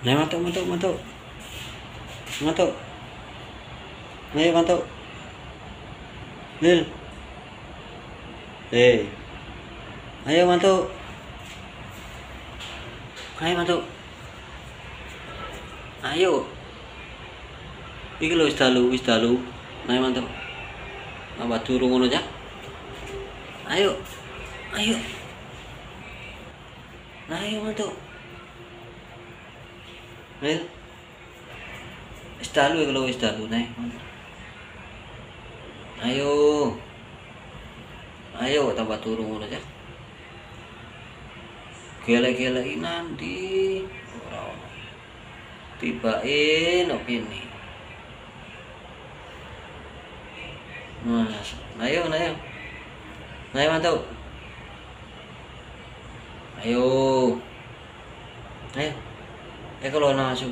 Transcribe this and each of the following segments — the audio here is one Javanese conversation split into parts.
Nah, mantuk, mantuk, mantuk. Mantuk. Ayo mantuk. Lil. Eh. Ayo mantuk. Ayo mantuk. Ayo. Iki lho wis dalu, wis dalu. Ayo mantuk. Apa turu ngono cah? Ayo. Ayo. Ayo mantuk. Lil. Wis dalu iki lho, wis dalu nae. Ayo. Ayo tambah turu ngono cah. Gelek-geleki nanti ora ono. Tibake nok kene. Mas, ayo, ayo. Ayo mantuk. Ayo. Ayo. Kalau ana asu.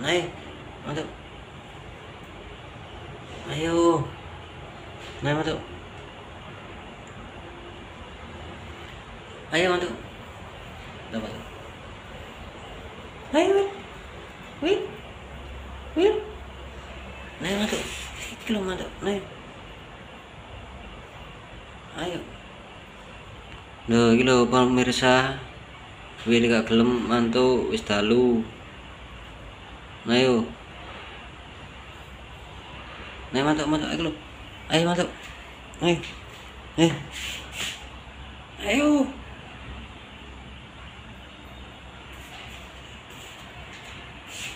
Ayo, mantuk. Ayo. Ayo mantuk. Ayo mantuk. Udah masuk. Ayo, Wil. Wil. Wil. Ayo mantuk. Iki lho mantuk. Ayo. Ayo. Lho iki lho pemirsa. Wil gak gelem mantuk wis dalu. Ayo. Ayo mantuk, mantuk iki lho. Ayo mantuk. Ayo. Ayo. Ayo.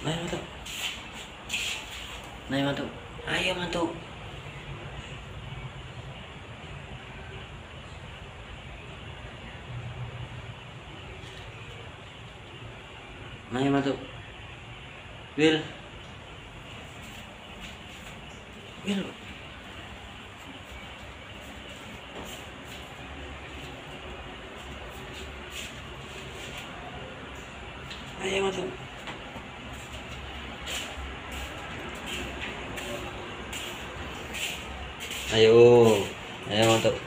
Ayo mantuk. Ayo mantuk. Ayo mantuk. Ayo mantuk. Wil. Wil. Ayo mantuk. Ayo. Ayo mantuk.